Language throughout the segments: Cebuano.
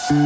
Mga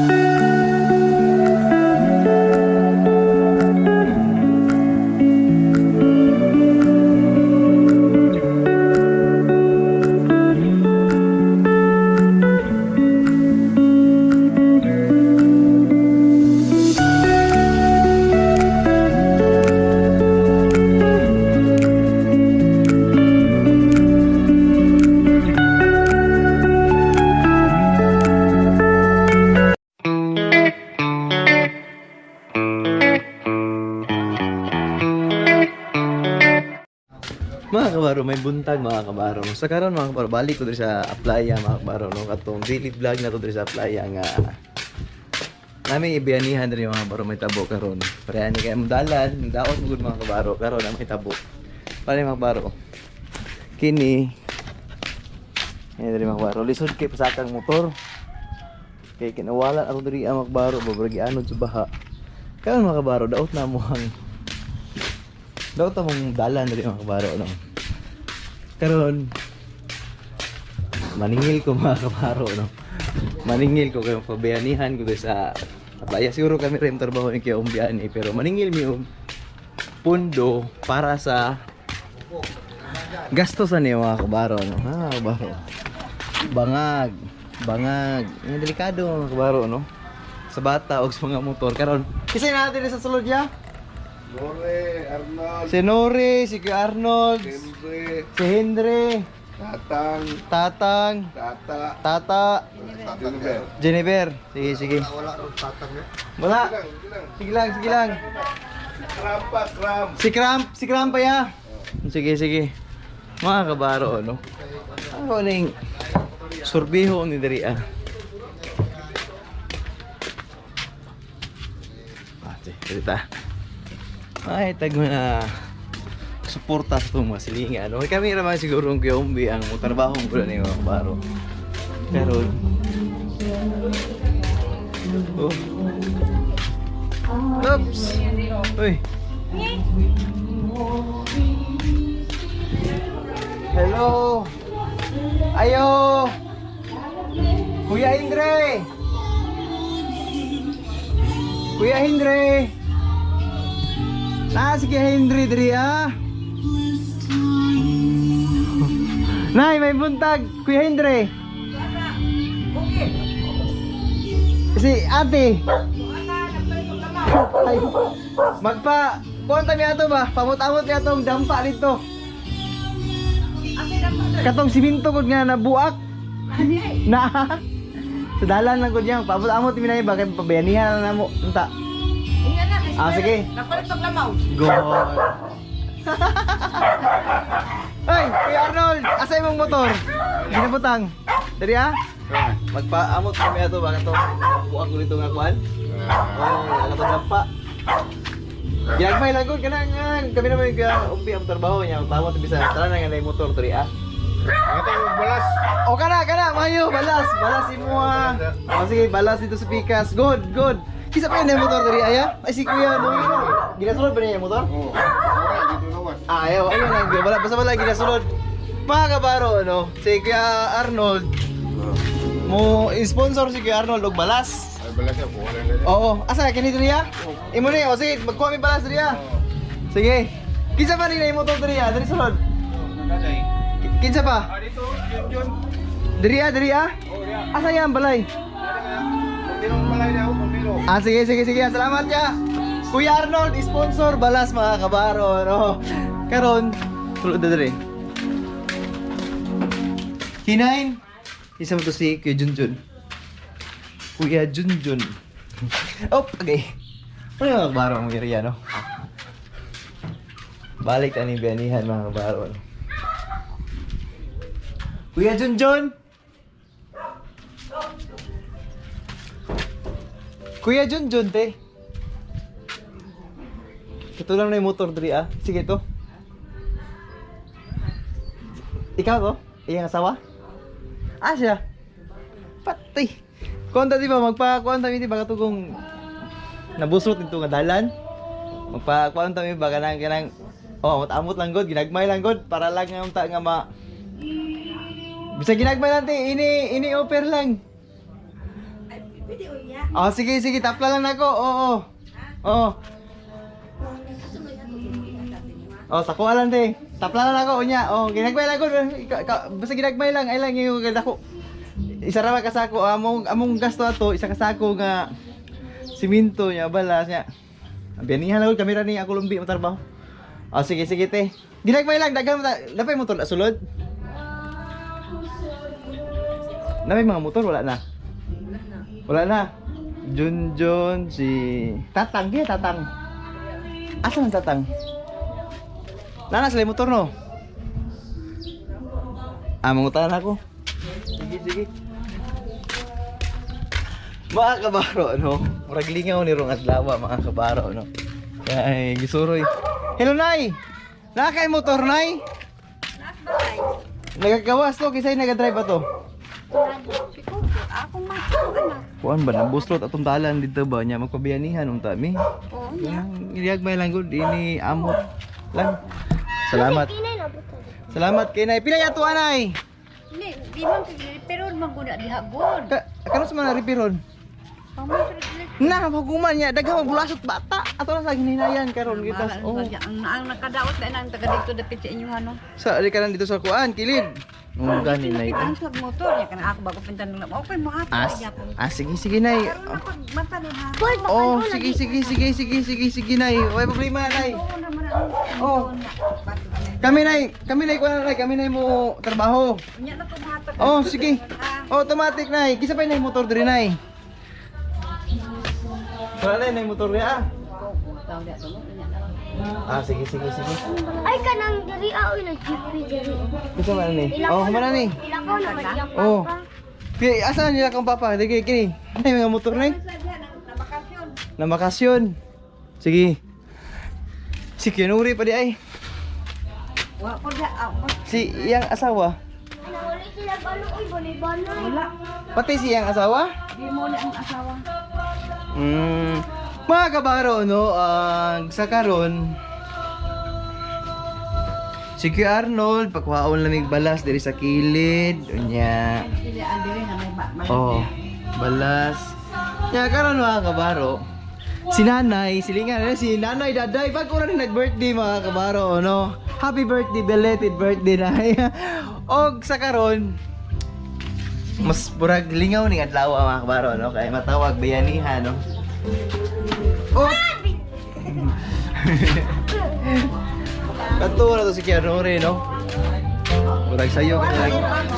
kabaro, may buntag, mga kabaro. Sa karon, mga kabaro, balik ko diri sa Aplaya, mga kabaro, no, katong daily vlog na to diri sa Aplaya nga nami ibiyanihan diri, mga kabaro, may tabo karon. Pareha ni kay dalan, daot mo gud, mga kabaro, karon na may tabo. Pare, mga kabaro. Kini ini diri, mga kabaro, lisod kay pasakang motor. Kay kinawalan ato diri ang mga kabaro, babragi anod sa baha. Karon, mga kabaro, daot na mo ang daot na mong dalan diri, mga kabaro, no. Karon maningil ko, mga kabaro, no. Maningil ko kay pabayanihan ko diri sa Aplaya. Siguro kami rin trabaho ni kay umbiyan eh, pero maningil mi og pundo para sa gastosan ni, mga kabaro, no. Ha, mga kabaro. Bangag, bangag. Ang delikado, mga kabaro, no. Sa bata og sa mga motor karon. Kisay natin sa sulod ya. Nore, Arnold, Si Nori, si Kuya Arnold, Henry, si Henry, Tatang, Tatang, Tata, Tata, Jennifer. Jennifer. Sige, sige. Wala rin tatang eh. Wala. Sige lang. Sige lang, sige lang. Krampa, kram. Si Cramp, si Cramp pa ya. Sige, sige. Mga kabaro, ano? Ako ning surbiho ni diri ah. Ah, sige, diri ta. Ay, tag na suporta sa itong mga silingan. No? Kami naman siguro ang kuyombi ang trabaho ko ni mga kabaro. Pero, oh. Oops! Uy! Hello! Ayo! Kuya Indre! Kuya Indre! Na, si Kuya Indre diri ah! Nay, may buntag! Kuya Indre! Si ate! Ay, magpa... Kuwan mi ato ba? Pamot-amot mi atong dampa dito. Katong siminto gud nga nabuak. Na. Sa dalan lang gud yang paabot-amot mi na ba kay pabayanihan na namo unta. Ah, sige. Nagpalit pag lamaw. Go. Ay, Kuya Arnold, asa imong motor? Ginabutang. Diri ah. Magpaamot kami ato ba katong buak gud ito nga kuan? Oh, katong dampa. Ginagmay lang gud kanang kami naman kaya umpi ang trabaho niya, magpaamot bisa tara na nga na motor diri ah. Ito yung balas. O kana kana mayo balas balas imo ah. O sige, balas dito sa pikas. Good, good. Kisa pa yun yung motor diri aya? Ay si Kuya no. Ginasulod ba niya yung motor? Oo. Wala, dito naman. Ah, ayaw, ayaw lang. Wala, basta wala ginasulod. Mga kabaro, ano, si Kuya Arnold, mo sponsor si Kuya Arnold og balas. Ay, balas yan. Kuha lang na. Oo, asa kini diri ah? Imo ni, o sige, magkuha mi balas diri ah. Sige. Kinsa pa rin na yung motor diri ah? Diri sulod. Kinsa pa? Ah, dito, yun, yun. Diri ah, diri ah. Oo, yan. Asa yan balay? Pagdirong balay niya ako, pagdiro. Ah, sige, sige, sige. Salamat ya. Kuya Arnold, sponsor balas, mga kabaro, no. Karon, tulod na diri. Kinain. Isa mo to si Kuya Junjun. Kuya Junjun. Oh, okay. Ano yung mga kabaro ang area, no? Balik tayo ni Biyanihan, mga kabaro, no? Kuya Junjun! Kuya Junjun, te. Ito lang na yung motor diri ah. Sige to. Ikaw to? Iyang asawa? Ah, siya. Patay. Kuwanta di ba magpa kuwanta mi di ba katugong nabusot dito nga dalan? Magpa kuwanta mi ba kanang kanang oh, amot lang god, ginagmay lang god para lang nga unta nga ma Bisa ginagmay lang te, ini ini offer lang. Ay, Pwede unya. Oh, sige, sige, tapla lang nako. Oo. Oo. Oh, sa kuha lang te. Tapla lang ako unya. Oh, ginagmay lang ko. Basta ginagmay lang ay lang yung dako. Isa ra ka sako among among gasto ato, isa ka sako nga siminto nya balas nya. Biyanihan lang ko kamera ni ako lumbi mo trabaho. Oh, sige sige te. Ginagmay lang daghan mo napay motor na sulod. Napay mga motor wala na. Wala na. Junjun si Tatang kaya Tatang. Asa man Tatang? Nana sila yung motor no? Ah, mangutahan ako. Sige, sige. Mga kabaro, no? Murag lingaw ni Rong Adlaw, mga kabaro, no? Kaya ay, gisuroy. Hello, Nay! Nakakay motor, Nay? Nagagawas to, kisay nagadrive ba to? Si Coco, akong anak. Kuan ba, nabuslot atong dalan dito ba niya magpabiyanihan unta mi? Oo niya. Iliyag may lang gud ini amot lang. Salamat. Salamat kay Nay. Pila yato anay? Hindi, di man pero maguna diha gud. Ka karon sa mga repair Pamotor dili. Na, huguman niya. Daghang magbulasot bata. Ato lang sa hinahinayan karon kita. Oh. Oh. Ang nakadaot na ang taga dito dapit sa inyo ano. Sa ali ka lang dito sa kuan, kilid. Oh, gani nay. Ang slag motor niya kana ako bago pintan lang. Okay mo ato. Ah, sige sige nay. Karon na pag mata ni ha. Oh, sige sige sige sige sige sige nay. Way problema nay. Oo naman ang. Oh. Kami nay, kami nay kuan nay, kami nay mo trabaho. Unya na tumatak. Oh, sige. Automatic nay. Kisa pa nay motor diri nay. Wala nay nay motor niya ah. Ah, sige sige sige. Ay, kanang diri ah, oy, nag-GP diri. Kisa man ni? Oh, humana ni. Ilakaw naman iyang Oh. papa. Kaya asa nila kang papa? Dili kini. Ay mga motor nay. Na bakasyon. Sige. Si Kinuri pa di ay. Wa ko da ako. Si iyang asawa. Ano, wala sila balo, oy, balay-balay. Wala. Pati si iyang asawa? Di mo na ang asawa. Mga kabaro, no, ang sa karon si Kuya Arnold, pagkuhaon lamig balas diri sa kilid, unya. Sila ang diri na may ba. Oh, balas. Nya karon mga kabaro, si Nanay, silingan na si Nanay Daday, bago na rin nag-birthday mga kabaro, no? Happy birthday, belated birthday na. Og sa karon, mas burag lingaw ni adlaw mga kabaro, no? Kay matawag bayanihan, no? Oh! Kato na to si Kianore, no? Murag sayo ka lang.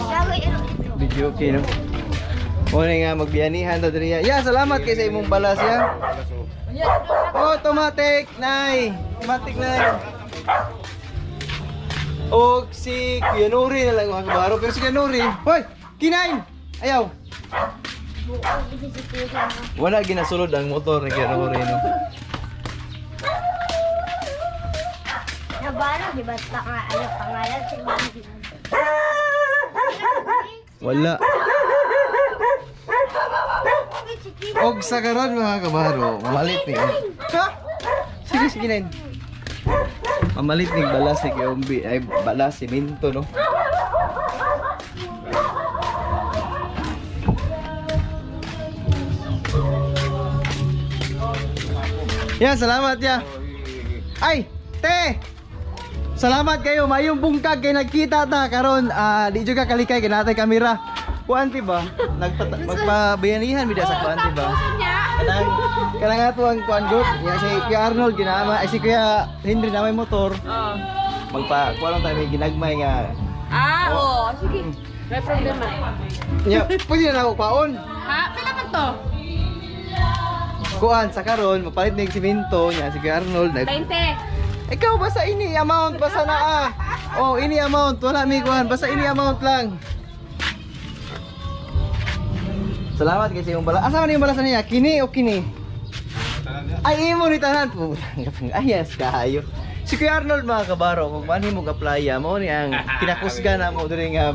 Sabi, ero ito. Video okay, no? Muna nga magbiyanihan ta diri. Ya, salamat kay sa imong balas ya. Automatic, nay. Automatic nay. Og si Kuya Nuri na lang mga kabaro. Pero si Kuya Nuri, hoy, kinain! Ayaw. Buog, ito si Kuya. Wala ginasulod ang motor ni Kuya Nuri, no? Nabaro, di ba? Panga, ano, pangalan si Mami. Wala. Uy, si Kuya. Og sa karon mga kabaro, mamalit ni. Ha? Sige, sige nen. Mamalit ni balas ni Kuya Umbi, ay balas simento no. Ya, salamat ya. Ay, te. Salamat kayo, mayong bungkag kay nagkita ta karon. Ah, di jud ka kalikay kay natay kamera. Kuan ti ba? Nagpata magpabayanihan bida sa kuan ti ba? Kanang kanang ato ang kuan group, ya si Kuya Arnold ginama, ay si Kuya Henry na may motor. Oh. Magpa kuan lang tayo may ginagmay nga. Ah, oo. Sige. May problema. Nya, pwede na ako kwaon. Ha? Pila man to? Kuan sa karon mapalit na yung simento nya si Kuya Arnold nag 20. Ikaw basta ini amount basta na ah. Oh, ini amount wala mi kuan basta ini amount lang. Salamat kasi yung bala. Asa man yung balasan niya? Kini o kini? Ay imo ni tanan po. Ay yes kayo. Si Kuya Arnold mga kabaro, kung manhi mo ka-playa mo ni ang kinakusga na mo diri nga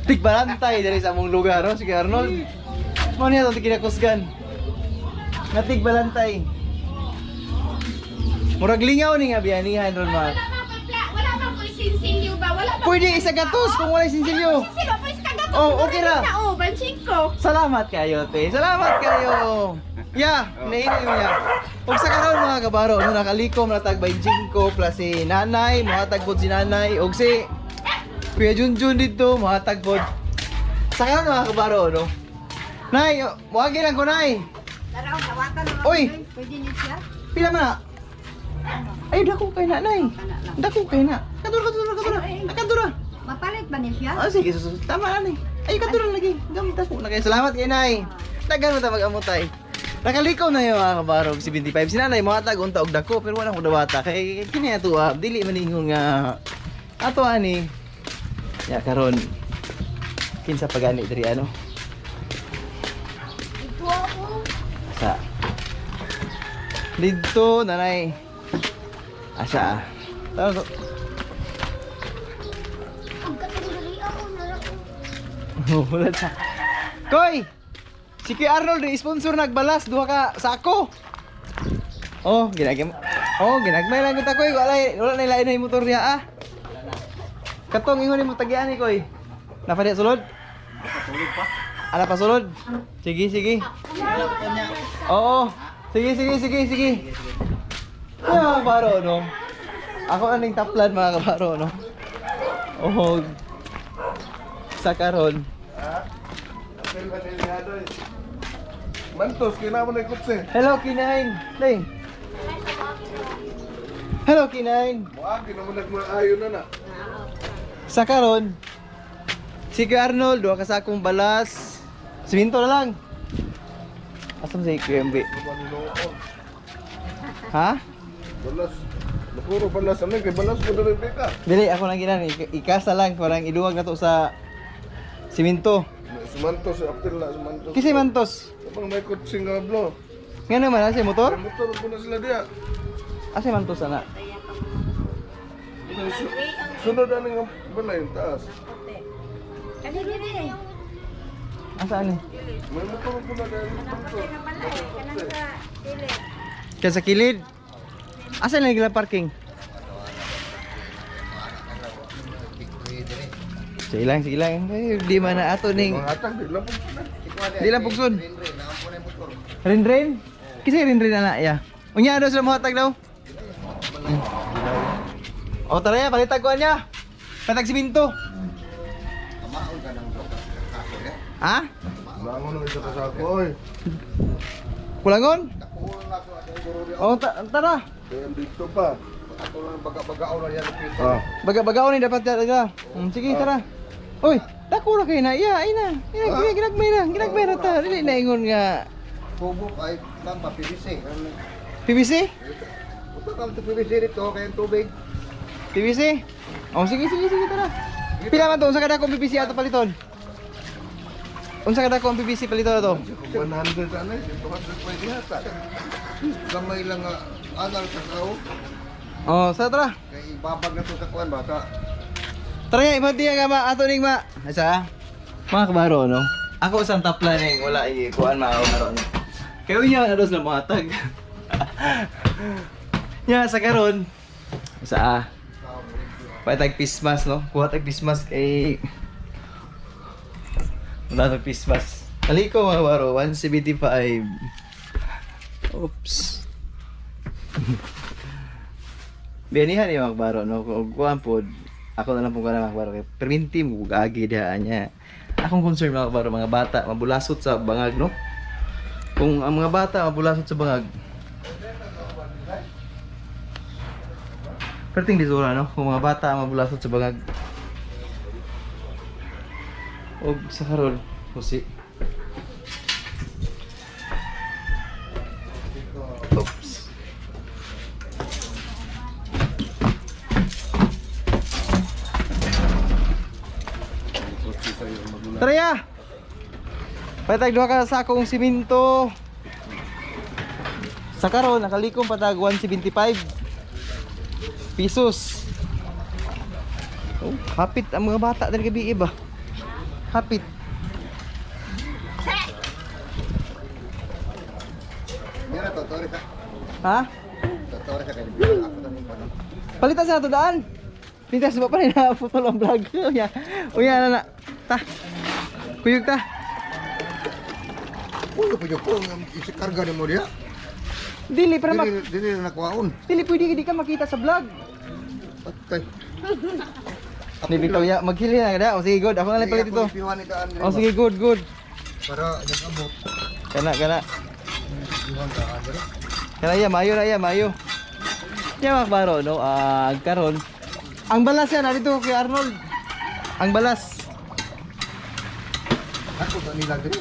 tigbalantay diri sa among lugar, no? Si Kuya Arnold. Mo niya itong kinakusgan. Nga tigbalantay. Murag lingaw ni nga biyanihan ron mga. Wala bang wala bang sinsinyo ba? Wala bang Pwede isa gatos kung walay sinsilyo. Sinsilyo, pwede ka. to. Oh, okay ra. Na, oh, 25. Salamat kayo, te. Salamat kayo. Yeah, nahinay mo niya. Ug sa karon mga kabaro, no nakalikom na tag 25 plus si nanay, mohatag pod si nanay ug si Kuya Junjun dito, mohatag pod. Sa karon mga kabaro, no. Nay, moagi lang ko nay. Tara, oh, dawatan na. Oy! Pwede niyo siya? Pila man na? Ay, dako kay nanay. Dako kay na. Kadura, kadura, kadura. Kadura. Mapalit ba niya siya? Ah, sige, susunod. Tama na ni. Ay, katuran lagi. Gamit ako na kayo. Salamat kay Nay. Tagal mo ta mag-amutay. Nakalikaw na yung mga kabarog 75. Si nanay, mga tag unta og dako, pero wala ko dawata. Kay kini ato ah, dili man ingon nga ato ani. Ya karon kinsa pagani diri ano? Ito ako. Sa didto nanay. Asa ah. Tara to. Ang katong ako nara ko. Wala sa. Koy! Si Kuya Arnold, di sponsor nagbalas duha ka sako. Oh, ginagay Oh, ginagmay lang kita koy. Wala wala na ilain na yung motor niya ah. Katong ingon nimo tagian ni koy. Napa diya sulod? Pa. Ala pa sulod. Sige, sige. Oo. Sige, sige, sige, sige. Ay, mga kabaro, no? Ako aning taplan, mga kabaro, no? Oh. Sa karon. Apel ba nila doy? Mantos, kinamo na ikutse. Hello, Kinain. Day. Hello, Kinain. Moagi na mo nagmaayo na na. Sa karon, si Kuya Arnold, duha ka sa akong balas. Siminto na lang. Asam si Kuya MB? Ha? Balas. Nakuro balas ano kay balas mo diri ka. Dili, ako lang ginan. Ikasa lang, parang iluwag na to sa siminto. Sumantos, apel na sumantos. Kasi mantos. Kapag may kutse nga blo. Nga naman, asa yung motor? May motor po na sila diya. Asa yung mantos ana? Sunod ani nga balay yung taas. Kasi dili. Asa ani? May motor po na dahil motor. Kanang sa dili. Kaya sa kilid. Asa na yung parking? Sige lang, sige lang. Eh, di man na ato ning Mga hatag di lang po na. Di lang pugson. Rin-rin? Kasi rin-rin na na, ya. Unya daw sila muhatag daw. O tara ya, palitag ko niya. Patag siminto. Ha? Langon na isa ka sa ako oy. Kulangon? O tara. Kaya dito pa. Ah. Baga-bagaon ni dapat talaga. Sige, tara. Oy, dako ra kay na. Iya, ay na. Iya, ginagmay na. Ginagmay na ta. Dili na ingon nga Tubo ay kan pa PVC. PVC? Ito kami to PVC dito kay ang tubig. PVC? Oh, sige, sige, sige, tara. Pila man to? Unsa kada akong PVC ato paliton? Unsa kada akong PVC paliton ato? 100 ano eh, 200 pwede hata. Gamay lang nga anal sa kao Oh, sa tara. kay ibabag na to sa kuan bata. Tara nga, iba diya nga ma, ato ning ma. Asa? Mga kabaro, no? Ako isang tapla ning wala ikuan mga kabaro. No? Kayo niya na dos na mga tag. Nya sa karon. Sa ah. Patag Christmas, no? Kuha tag Christmas kay wala tag Christmas. Aliko mga kabaro, 175. Oops. Biyanihan yung mga kabaro, no? Kung kuhan po, ako na lang po mga kabaro. Kay perminti mo, kung agi dihaan niya. Akong concern mga kabaro, mga bata, mabulasot sa bangag, no? Kung ang mga bata mabulasot sa bangag, Perting disura, no? Kung mga bata mabulasot sa bangag. Og sa karon, pusi. Oops. Tara ya! Patag duha ka sa akong siminto. Sa karon nakalikom patag 175 pesos. Oh, hapit ang mga bata diri gabi iba. Hapit. Mira to tore ka. Ha? Tore ka kay ako to ning kuan. Palitan sa ato daan. Pintas ba pa rin na putol ang vlog. Unya. Unya na na. Ta. Puyog ta. Uy, pwede ko isikarga ni mo diya. Dili para mak Dili dili na nakuhaon. dili pwede di ka makita sa vlog. Patay. Ni bitaw ya, maghili na kada. O sige, good. Ako na lang palit ito. O sige, good, good. Para nag-abot. Kana, kana. Iwan ka Andre. Kana ya, mayo na ya, mayo. Ya mga kabaro, no? Ah, karon. Ang balas yan, dito kay Arnold. Ang balas. Ako sa nila diri.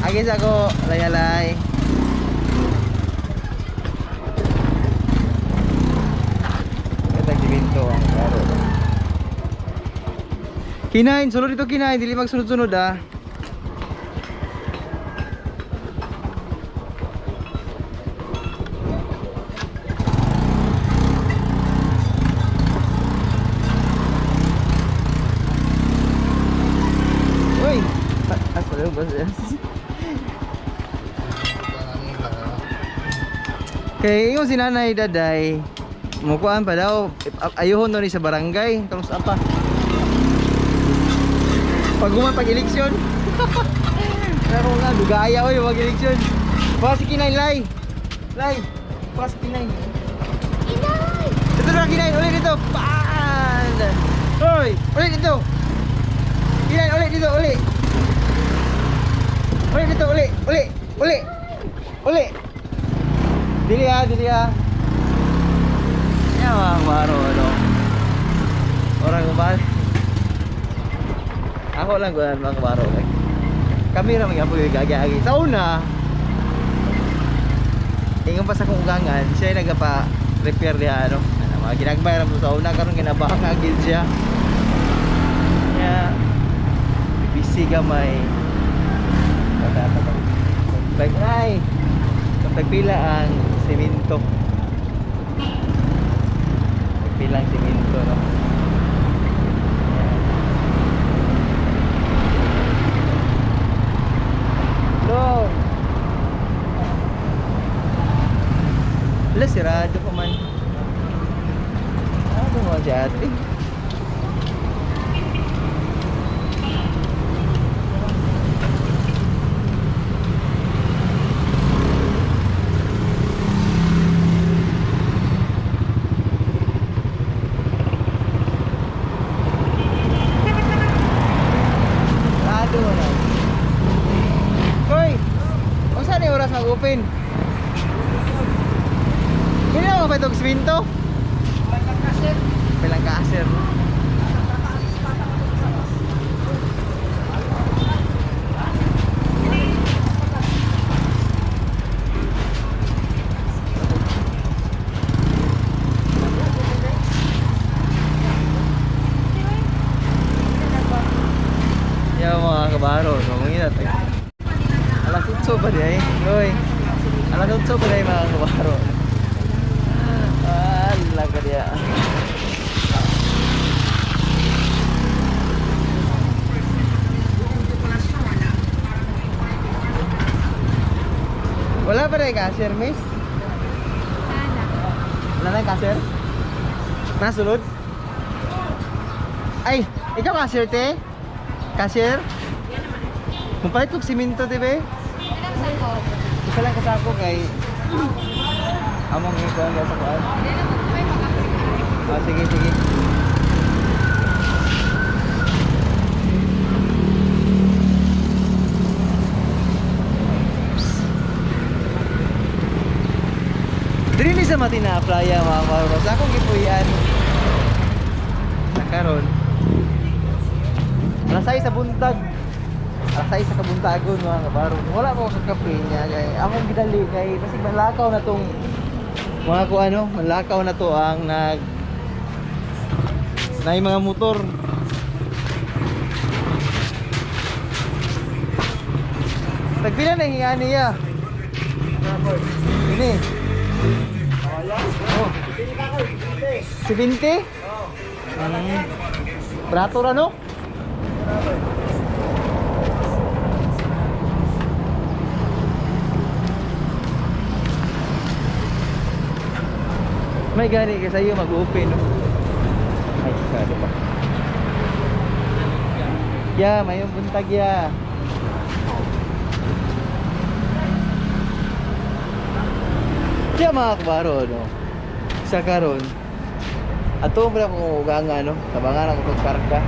Agis ako, layalay. Katag dibinto ang karo. Kinain, sulod dito kinain, dili magsunod-sunod ah. Uy, asa lang ba siya? Kay ingon si Nanay Daday, mukuan pa daw, ayuhon daw ni sa barangay, karon sa pa. Pag human pag eleksyon. Pero nga dugaya oy pag eleksyon. Pa si Kinay lay. Lay, pa si Kinay. Inay! Ito na Kinay, ulit dito. Pan! Hoy, ulit dito. Kinay, ulit dito, ulit. Ulit dito, ulit, ulit, ulit. Ulit. Dili ah, dili ah. Ya mga maro ano. Orang kumali. Ako lang kuan mga maro. Kami ra magyapon yung gagi-agi. Sa una, ingon pa sa akong ugangan, siya ay nagapa-repair diha ano. Ano, mga ginagmay ra mo sa una karon ginabanga gid siya. Kaya busy gamay. Pag ay, pagpila ang semento. Pagpila ang semento, no. Ayan. Long. Wala, sirado pa man. Ano mo si ate? Sarado na. Hoy! Unsa ni oras mag-open? Kailan mo pa itong swinto? Pilang kaser. Yo mga kabaro, no, manginat. Alas 8 pa di ay. Hoy. Alas 8 pa di ay mga kabaro. Ala ka diya. Wala pa rin cashier, miss? Wala na yung cashier? Nasulod? Ay, ikaw cashier, te? Cashier? Mupalit kog simento, te, be? Ilang sako? Isa lang kasako kay among ikuan sa kuan. Ah, sige, sige. Diri ni sa Matina Playa mga kabaro. Sa akong gipuy-an sa karon. Alas 6 sa buntag. Alas 6 sa kabuntagon mga kabaro. Wala ko sa kape niya kay akong gidali kay basig malakaw na tong mga ko ano, malakaw na to ang nag na yung mga motor. Tagpila na hiya niya. Ini. Oh. 70? Brato ra no? May gani ka sa'yo mag-open no? Ay, sarado pa. Ya, mayong buntag ya. Kaya mga kabaro, no? Sa karon, ato mo na kung uganga, no? Tabangan ako pagkarga.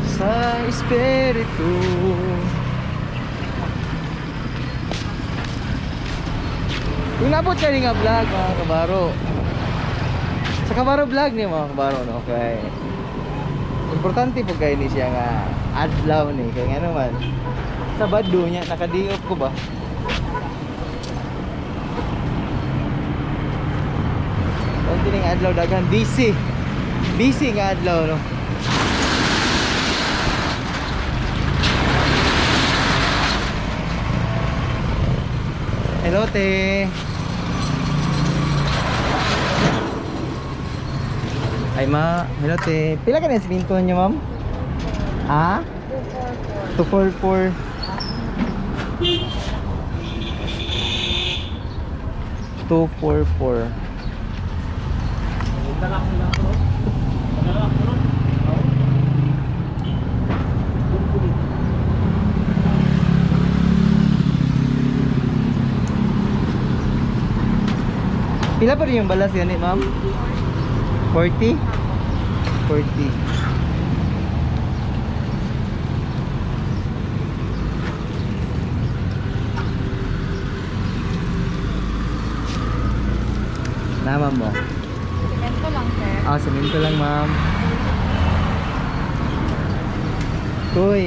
Sa espiritu. Kung nabot ka ni nga vlog mga kabaro, sa kabaro vlog ni mga kabaro, no? Kay importante po kayo ni siya nga adlaw ni kay nga naman Sabado niya nakadiop ko ba. Konti ning adlaw daghan busy. Busy nga adlaw, no. Hello, te. Ay, ma. Hello, te. Pila ka na sa pinto niyo, ma'am? Ha? 244. 244. Pila pa rin yung balas yan eh, ma'am? 40? 40. Nama mo? Semento lang, sir. Ah, semento lang, ma'am. Uy.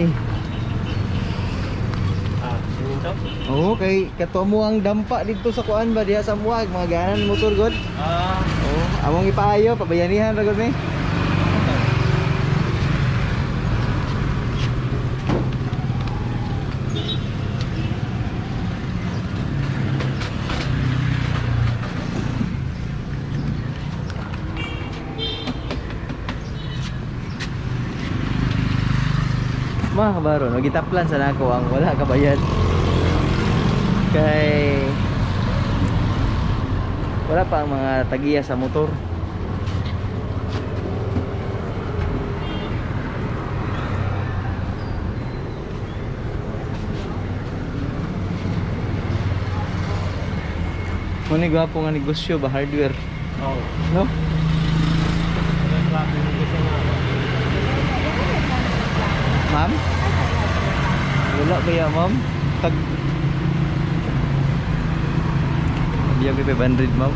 Ah, siminto? Oo, kay kato mo ang dampa dito sa kuan ba diha sa muag, mga ganan motor god. Ah, Oo, among ipaayo pabayanihan ra gud mi. Mga kabaro, no, gitaplan sa nako ang wala kabayad. Kay wala pa ang mga tagiya sa motor. Muna gwapo nga negosyo ba, hardware, oo. no? Ma'am? Wala ba ya, ma'am? Tag Biyag ko 500, ma'am.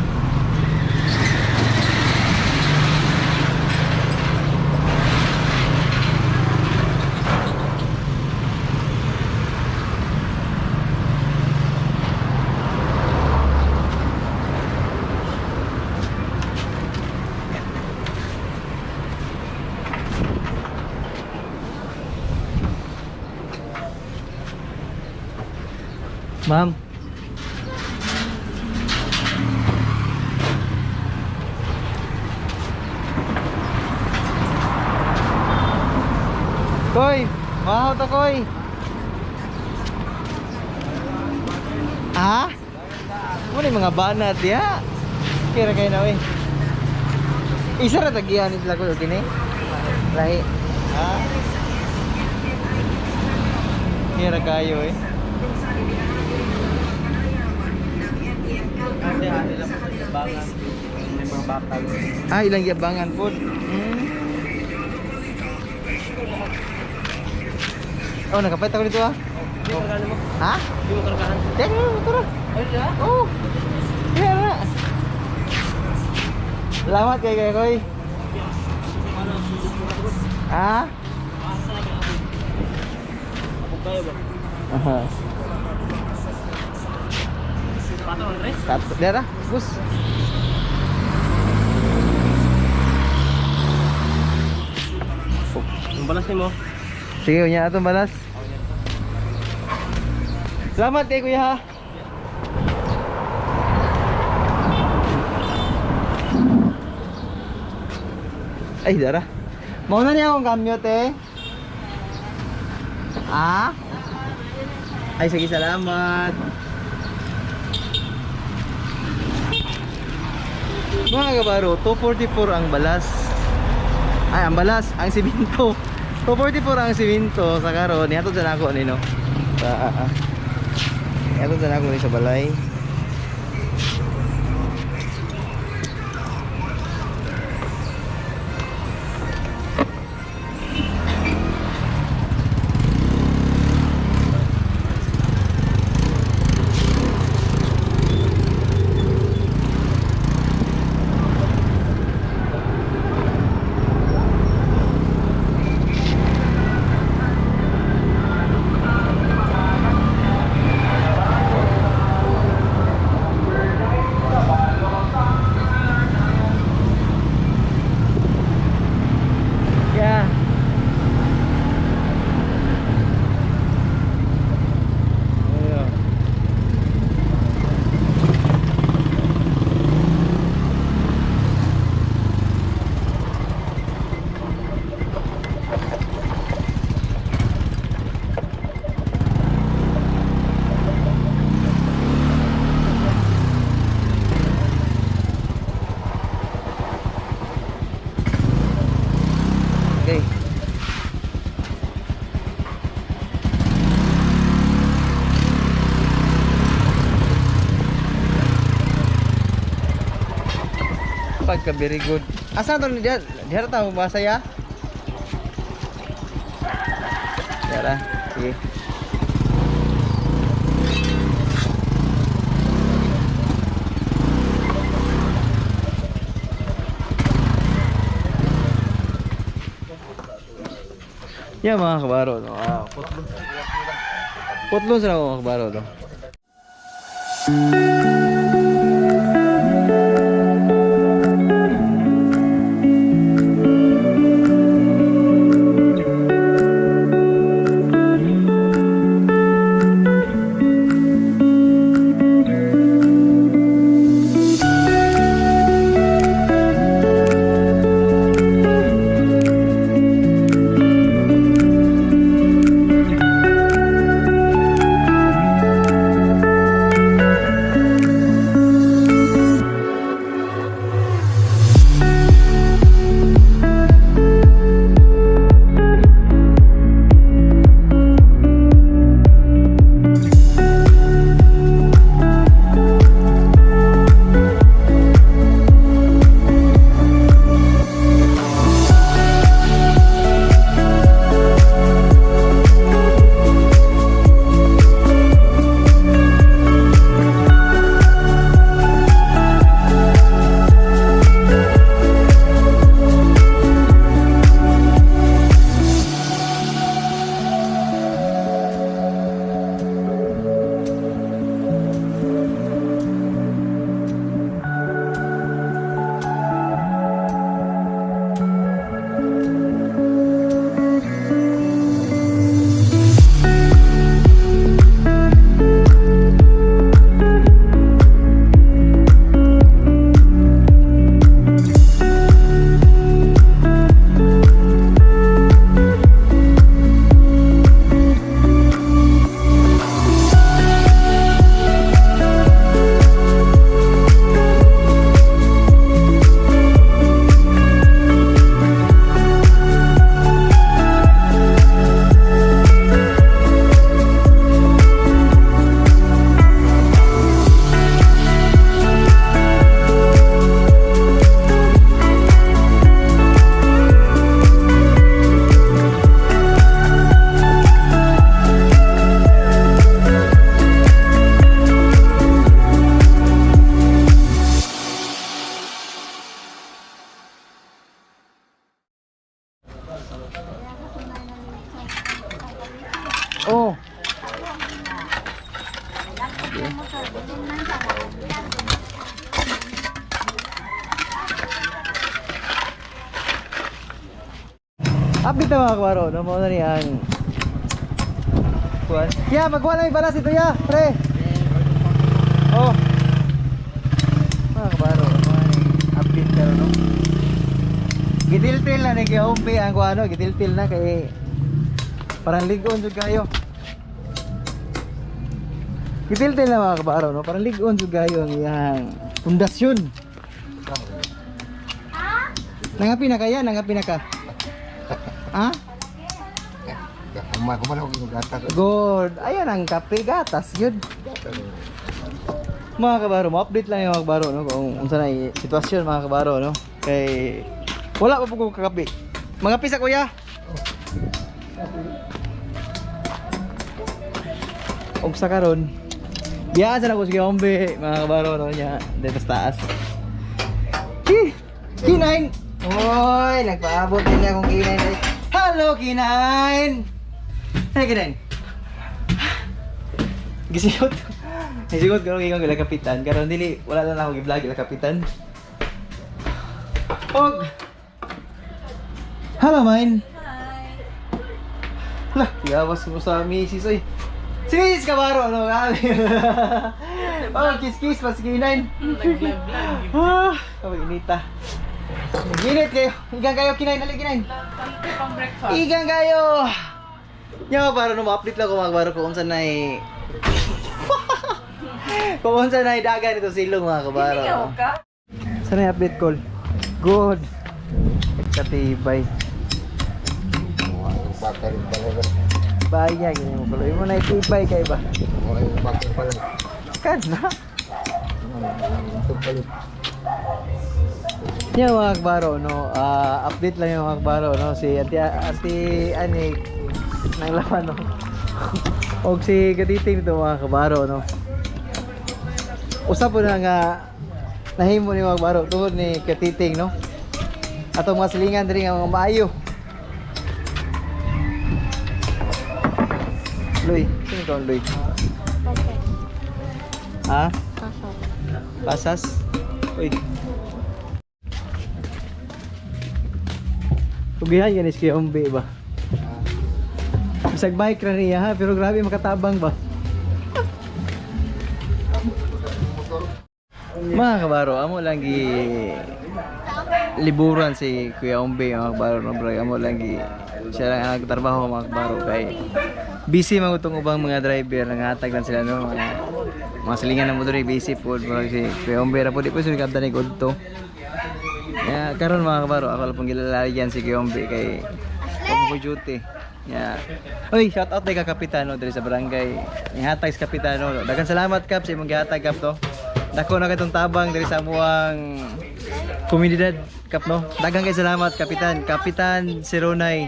Ma'am. Koy, mahaw to koy. Ha? Mo ni mga banat ya. Kira kayo na we. Isa ra tagian nila ko kini. Lahi. Ha? Kira kayo eh. Kasi ano lang po sa bangan. May mga bakal. Ah, ilang yabangan po. Hmm. Oh, nakapit ako dito ah. Hindi mo kargahan mo? Ha? Hindi mo kargahan? Teka, motor ah. Ay, siya? Oo. Kaya na. Salamat kay kay Koy. Ha? Ako kayo ba? Aha. Pato, Andres? Tato, dera, bus. Yung balas ni mo. Sige, unya atong balas. Salamat kay kuya ha. Ay, dara. Mao na niya akong kamyo, te. Ah? Ay, sige, salamat. Mga kabaro, 244 ang balas. Ay, ang balas, ang siminto. 244 ang siminto sa karon. Nihatod sa nako nino. Sa nihatod sa nako ni sa balay. Yeah. Ayan. Okay. Pagka very good. Asa to ni diha? Diha ta basa ya? Diha. Sige. Yeah, mga kabaro, no. Ah, putlon. Putlon sila mga kabaro, no. Oh. Update na mga kabaro, no? Mao na ni ang Kuan. Ya, magkuha lang yung balas ito ya, pre. Oh. Mga kabaro, mga update karon no. Gitiltil na ni kay Hompe ang kuano, gitiltil na kay parang ligon jud kayo. Gitiltil na mga kabaro no, parang ligon jud kayo ang iyang pundasyon. Nangapi na kaya, nangapi na ka. Ha? Kumain kumain ako ginugata. Good. Ayan ang kape gatas yun. Mga kabaro, ma-update lang yung mga kabaro no kung unsa na yung sitwasyon mga kabaro no. Kay wala pa po ko kakape. Mga pisa kuya. Og sa karon, biyaan sa na ko sige ombe mga kabaro no nya dito sa taas. Ki, Kinain. Oy, nagpaabot din akong kinain. Hello, kinain. Hey, kinain. Gisigot. Gisigot ko nung ila kapitan. Karon dili wala lang ako gi-vlog ila kapitan. Og Hello, mine. Hi. Lah, tiyawas mo sa misis oy. Si Misis Kabaro ano grabe. Oh, kiss kiss pas kinain. Nag-vlog-vlog. Ah, kaway inita. Ginit kayo. Igang kayo kinain, dali kinain. Pang breakfast. Igang kayo. Nya para no ma-update lang ko mga kabaro kung unsa na kung unsa na dagan nito silong mga kabaro. ka? Sana update call. Good. Katibay. Bakar pala. Baya gini mo kuloy mo na itibay kay ba. Wala yung bakar pala. Kan na. Ito pala. Nya mga kabaro no, update lang yung mga kabaro no si Ate Ate Anik nang laman no. Og si Gatiting nito mga kabaro no. Usa po na nga nahimo ni mga kabaro tungod ni Katiting no. Atong mga silingan diri nga mga maayo. Luy, sino ka Luy? Ha? Pasas? Uy. Ugihan yan is kay Ombe ba? Bisag bike ra niya ha, pero grabe makatabang ba? Mga kabaro, amo lang gi liburan si Kuya Ombe mga kabaro no bro. Amo lang gi siya lang ang nagtrabaho mga kabaro kay busy man itong ubang mga driver nangatag lang sila no mga mga silingan na mo diri busy po bro si Kuya Ombe ra po di po sila kabdan ni Godto. Ya, karon mga kabaro, ako lang pong gilalagyan si Kuya Ombe kay mo ko duty. Ya. Uy, shout out kay ka Kapitano diri sa barangay. Ihatag sa Kapitano. Daghang salamat Kap sa imong gihatag Kap to. Dako na katong tabang diri sa amuang komunidad Kap no. Daghang kay salamat Kapitan, Kapitan Seronay.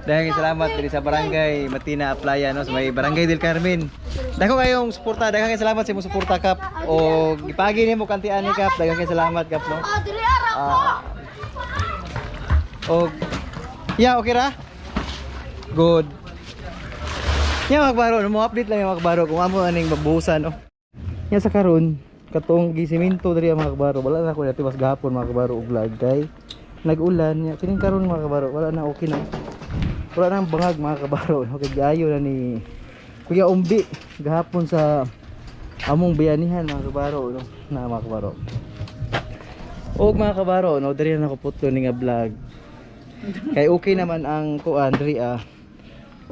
Daghang kay salamat diri sa barangay Matina Aplaya no, sa may barangay del Carmen. Dako kayong suporta, daghang kay salamat sa imong suporta Kap. O gipagi nimo kantian ni Kap, daghang kay salamat Kap no. Oh, dili ara ko. Og yeah, okay ra? Good. Yeah, mga kabaro, no, mo update lang yung mga kabaro kung amo aning mabuhusan no. Yeah, sa karon katong gisiminto diri ang mga kabaro, wala na ko natiwas gahapon mga kabaro og vlog kay nag-ulan nya. Kining karon mga kabaro, wala na okay na. Wala na ang bangag mga kabaro, no, kay giayo na ni Kuya Umbi gahapon sa among bayanihan mga kabaro no, na mga kabaro. Og mga kabaro, no, diri na ako putlo ni nga vlog. Kay okay naman ang kuan diri ah.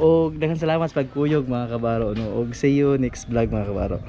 Og daghang salamat sa pagkuyog mga kabaro no. Og see you next vlog mga kabaro.